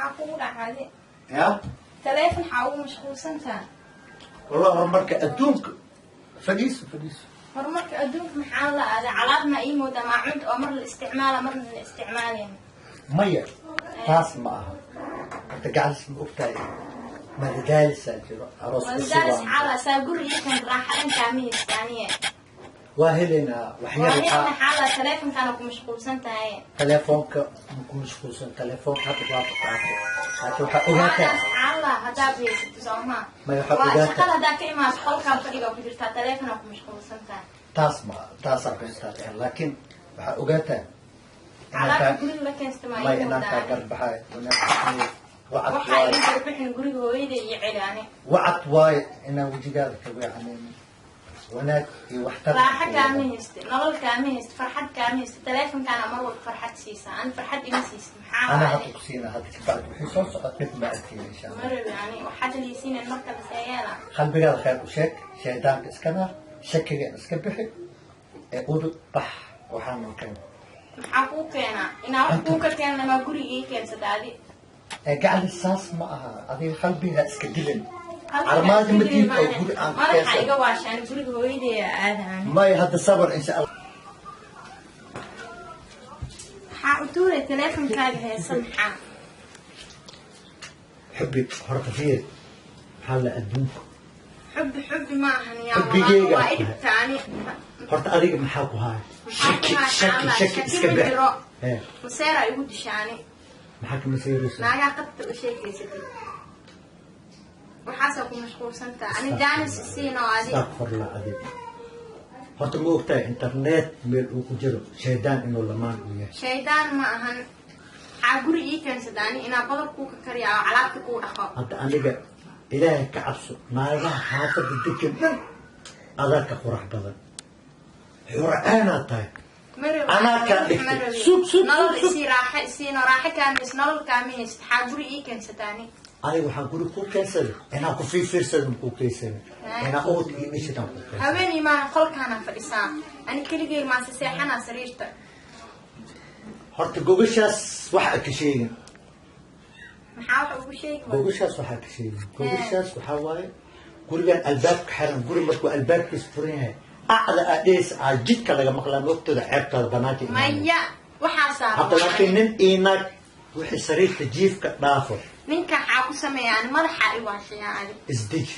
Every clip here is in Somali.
Maxaa kugu dhacay? Ya. Taleefon xaa ugu mashquulsantaha? Wallah, horumarka adduunka. Fadhiiso, fadhiiso. Horumarka adduunka maxaa la aaday? Calaabna ii moodaa maacunta oo mar la isticmaala, marna la isticmaalayn. Maya, taas ma aha. Horta gacalis, ma ogtahay madadaalisaa jiro aroos madadaalis cusub? Xaala saa guri ii kan raaxa dhan kaama haystaaniye. Waa helaynaa waxyar. Waa waxaa helna xaala taleefonkaana ku mashquulsan tahay. Telefoonka ma ku mashquulsan. Telefoonka hadda waa faqaatay, laakiin waxaa ogaataa waadaas xaala haddaad haysato sooma. Maya, waxaa waa ogaataa shaqada haddaa ka imaato, qolkaan fadhiga ku jirtaa, taleefonaa ku mashquulsan tahay. Taas ma taasaa beentaa dhehen, laakiin waxaa ogaataa inaan calaabta kaa guriga la keensta maa maya ii inaan kaa moodaa. Garbaxayo wanaag wacad waxaa waaye. ii garbixin guriga hooyada iyo celi ani. Wacad waaye inaan wejigaada ka weecanin wanaag iyo waxtar. Raaxa kaama haysta, nolol kaama haysta, farxad kaama haysta. Taleefonkaana mar walba farxad siisa, ani farxad ima siisa. Maxaa Ana waaye? Hadda ku siina, hadda kabacdi wixii soo socda dhib ma arkeyna, insha Ma Allah. rabi ani waxaad liisiinen markale seeyeela. Qalbigaada khayr u sheeg, shaydaanka iska naar, shakiga iska bixi ee udub bax waxaa noo keen. Maxaa kuu keenaa? Inaa wax kuu ka keena maa guriga ii keensata adi? Ee gacli, saas ma aha. Adiga qalbiga iska dilin. Armaajo ma tiid oo guri aan ku madaxa keensan. Iga waasha ani, guriga hooyadey aada ani. Maya, hadda sabar, insha Allah. Maxaa u tuuray taleefonkaaga heesa? Maxaa? Xubbi, horta fiir, maxaa la adduunka. Xubbi xubbi ma ahan yaa. Xubbigeyga. Waa idhibta ani. Horta adiga maxaa ku haaya? Maxaa ku shaki haaya? Shaki Allah, shaki shaki iska ma bix jiro. Ee. Maseera igu disha ani. Maxaa ka maseeraysa? Naagaa qabta u sheekaysatid, waxaasaa ku mashquulsantaha. Ani jaanis isiin oo adi. Astaqfirullah. Adiga horta ma ogtahay internet meel uu ku jiro shaydaan inuu lamaan uu yahay? Shaydaan ma ahan. Maxaa guri ii keensada ani? Inaa badar kuu ka kariya oo calaabta kuu dhaqo? Hadda aniga Ilaahay ka cabso, naagaha xaafadda degan dhan adaa ka qurax badan, xurcaanaad tahay. Ma rabi. Anaa kaa Ma dhigtay. rabi. Sug, sug, nolol sug, sug. Isii raaxa isiin oo raaxa kaamays, nolol kaamays. Maxaa guri ii keensata ani? Aniga waxaan guri ku keensaday inaan ku fiirfiirsado, makuu keensaday inaan oodka iyo mishidaan ku keensaday. Haweeney maalin qolkaanaan fadhisaa ani keligay, maase seexanaa sariirta. Horta gogashaas waxa ka sheegin. Maxaa wax ugu sheegi waay? Gogashaas waxaa ka sheegin, gogashaas waxaa waaye gurigaan albaabka xiran. Guri markuu albaabkiis furan yahay, acda adhees aa jidka laga maqlaa, moogtooda ceebtaada banaanka imaanaya. Maya, waxaasaa Hadda laakiin nin iyo naag wixii sariirta jiifka dhaafo. Ninka waxaa ku sameeya ani madaxaa i waashayaa adi. Isdeji.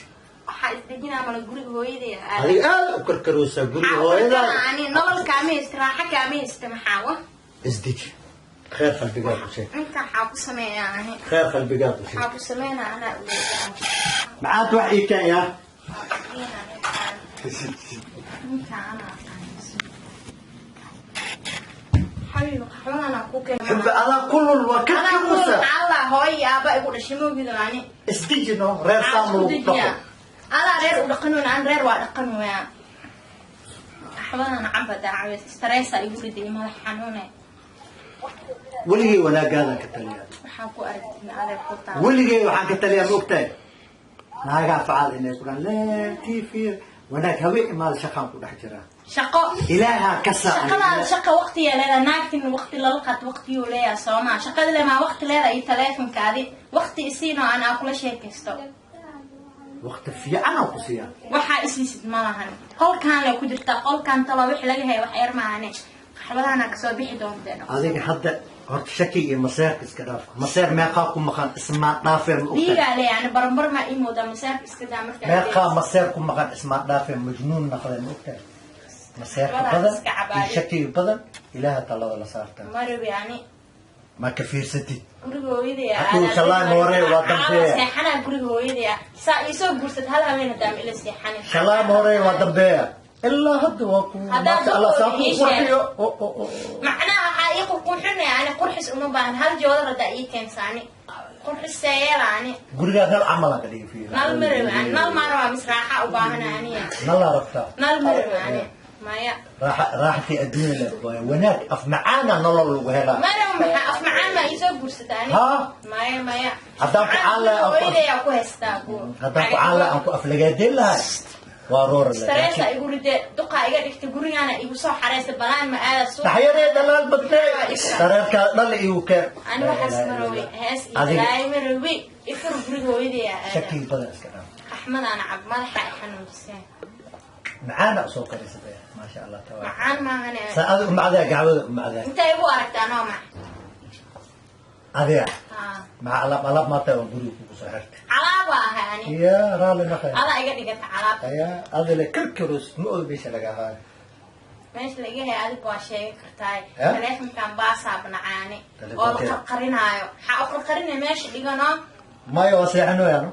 Waxaa isdejinaa mala, guriga hooyaday aada. Adiga aada u karkaroosaa guriga maxaa hooyadaa. Ani nolol kaama haysta, raaxa kaama haysta, maxaa wa? Isdeji, khayr qalbigaa ku sheeg. Ninka waxaa ku sameeyaa ani. Khayr qalbigaa ku sheeg. Waxaa ku sameynaa anaa ugeedaa. Maxaad wax ii keenyaa? Ninka anaa aqaanayso. Xabiib, qaxwadan ku keena. Xubbi, adaa kulul waa Anaa ku karkaroosaa. Allah, hooyo iyo aaba igu dhashay, moogido ani. Isdeji no, reer Maxaa saam isku lagu dejiyaa? dhaqo. Adaa reer u dhaqanoon, aan reer waa dhaqanoyaa. Qaxwadan caba daacaweys, stressa igu riday, madax xanuune. Weligay wanaagaadan ka taliyaa. Waxaa ku aragtid adeeg ku taa. Weligay waxaan ka taliyaa, ma ogtahay, naagaa facaal inay ku dhahan lee tv wanaag haween imaada, shaqaan ku dhex jiraa. Shaqo. Ilaahaa ka shaqadaada saacan. Shaqa waqtiyaa leedahay, naagtin waqti lala qaato waqtiyuu leeyahay soomaa? Shaqada lemaa waqti leedahay iyo taleefonkaadi waqti isiinoo aan aa kula sheekaysto. Waqti fiican aan ku siiyaa. Waxaa isiisid ma lahan. Qolkaan le ku jirtaa, qolkaan talo wixii laga haya wax yar maahane. Qaxwadahana kasoo bixi doonteen. Adiga hadda horta shaki iyo maseerka iska dhaaf. Maseer meeqaa ku maqan ismaa dhaafeen, ma ogtahay? Dhiigaa le yani baranbar maa ii moodaa? Masaarka iska daa markaa. Meeqaa maseer ku maqan ismaa dhaafeen, majnuun naqdeen, ma ogtahay? Maseerka Walaal, badan iska iyo cabaadi. shakiga badan ilaaha talada la saartaa. Ma rabi ani. Ma ka fiirsatid? Guriga hooyaday. Hadduu shalaan hore waa dambeeya. Seexanaa guriga hooyaday saa iisoo guursad, hal haween hadaam ila seexanin. Shalaan hore waa dambeeya, ilaa hadda waa ku Haddaa maasha Allah saa ku ii sheeg. qurxiyo o. Macnaha waxaa ii qurqurxinaya ani qurxis uma baahan. Hal joodar haddaa ii keensaani qurxis seeyeela ani. Gurigaa nal camal aan ka dhigi fiir. Nal ma rabi ani, nal maan rabaa mis raaxa u baahana aniya. Nalaa rabtaa? Nal ma rabi ani, maya. Raaxa raaxatii adduunya le waaye, wanaag af macaana nolol lagu helaa. Ma rabo. Maxaa af macaan maa iisoo guursata ani? Haa. Maya, maya. Haddaan ku caan lahaa, hooyaday ku haystaa ku. Haddaan ku caan lahaa, aan ku aflagaadeen lahay. Waa roora le. Stress-a igu ride, duqaa iga dhigta, gurigaana igu soo xareysta, banaan ma aada suuq. Dhaxyaree dhalaal badnee, dareerkaa dhal igu keen. Ani waxaas ma rabi, hees iyo Adiga- balaayo ma rabi. Ifur, guriga hooyadii aa aada. Shakiga badan iska dhaaf. Qaxmadaana cab, madaxa ay xanuujiseen. Macaana soo karisatay, maasha Allah tabaaraka. Macaan maahane. Saa adiga umacdaa, gacbada umacdaa. Intay igu aragtaa noo mac? Adiga. Haa. Maca alaab alaab maata oo guriga kugu soo xirtay. Calaab waa ahay ani. Ya raalli naqay. Adaa iga dhigata calaab. Aya adile kirkiros ma og meesha laga haayo. Meesha laga hay adiga waa sheegi kartaa. Eh? Taleefonkan baasaab nacaani oo la Taleefonkee? qarqarinaayo, waxaa u qarqarinaya meesha dhigano. Maya, waa seexanoyaano.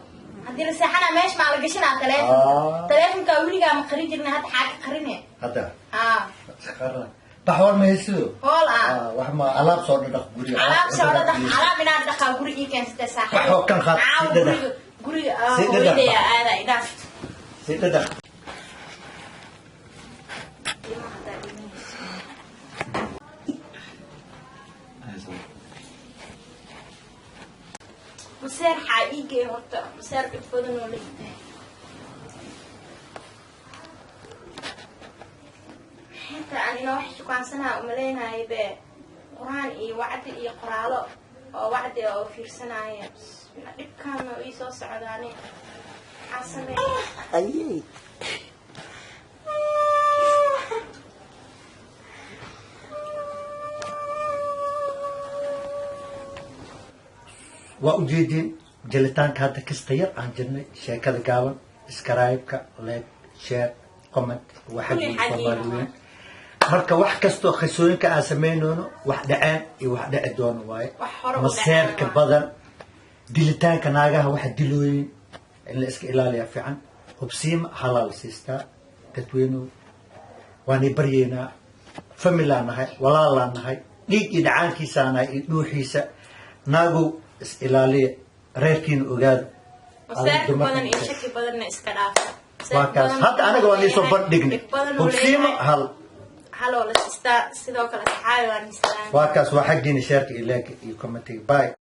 Haddii la seexanaa meesha maa la gashanaa taleefonka? Ah. Taleefonkaa weligaa ma qarin jirna, hadda xaa ka qarine? Hadda. Haa. Qarna baxwar ma haysido. Hool ah. Ah, wax ma alaab soo dhadhaq guriga. Alaab soo dhadhaq, alaab inaad dhaqaa guri ii keensatay saaxiib. Wax oo kan qaad, Caawa. si dhadhaq. Guriga guriga Si dhadhaq. hooyadaya aada idhaaf. Si dhadhaq. Ilmaha haddaa dhimanayso. Maseer xaa ii geey horta, maseer dhib badan oo leeyahay. Xitaa aan inoo wax shukaansanaa umaleynaayo be qur-aan iyo wacdi iyo qoraalo oo wacdi oo fiirsanaya. Bismillah, dhibkaana ii soo socdaani, maxaa sameeya? Ayay. Waa ujeediin jelitaanka hadda kasta yar aan jirnay, sheekada gaaban, subscribe-ka, like, share, comment waa Kulli xaggiina. xaggiina. Soomaali weyn marka wax kastoo qisooyinka aan samaynayno, wax dhaceen iyo wax dhici doono waaye. Wax hore u Maseerka dhaceen. badan, dilitaanka naagaha, waxa dilooyin in la iska ilaaliyaa fiican. Hubsiima halaal siistaa dadweynuhu, waanay baryeynaa, family-aa nahay, walaalaa nahay, dhiig iyo dhacaankiisaa nahay iyo dhuuxiisa. Naagow, is ilaaliya, reerkiina ogaada. Maseerka Adiga badan iyo dumarka. shaki badanna iska dhaafa. Waa kaas, hadda anaga waan iisoo bandhignay. Dhib badan uu Hubsiima leeyahay. hal. Haloo la siistaa sidoo kale, saxaabi waan islaam. Waa kaas, waa xaggiina share-ka iyo like iyo comment-iga. Bye.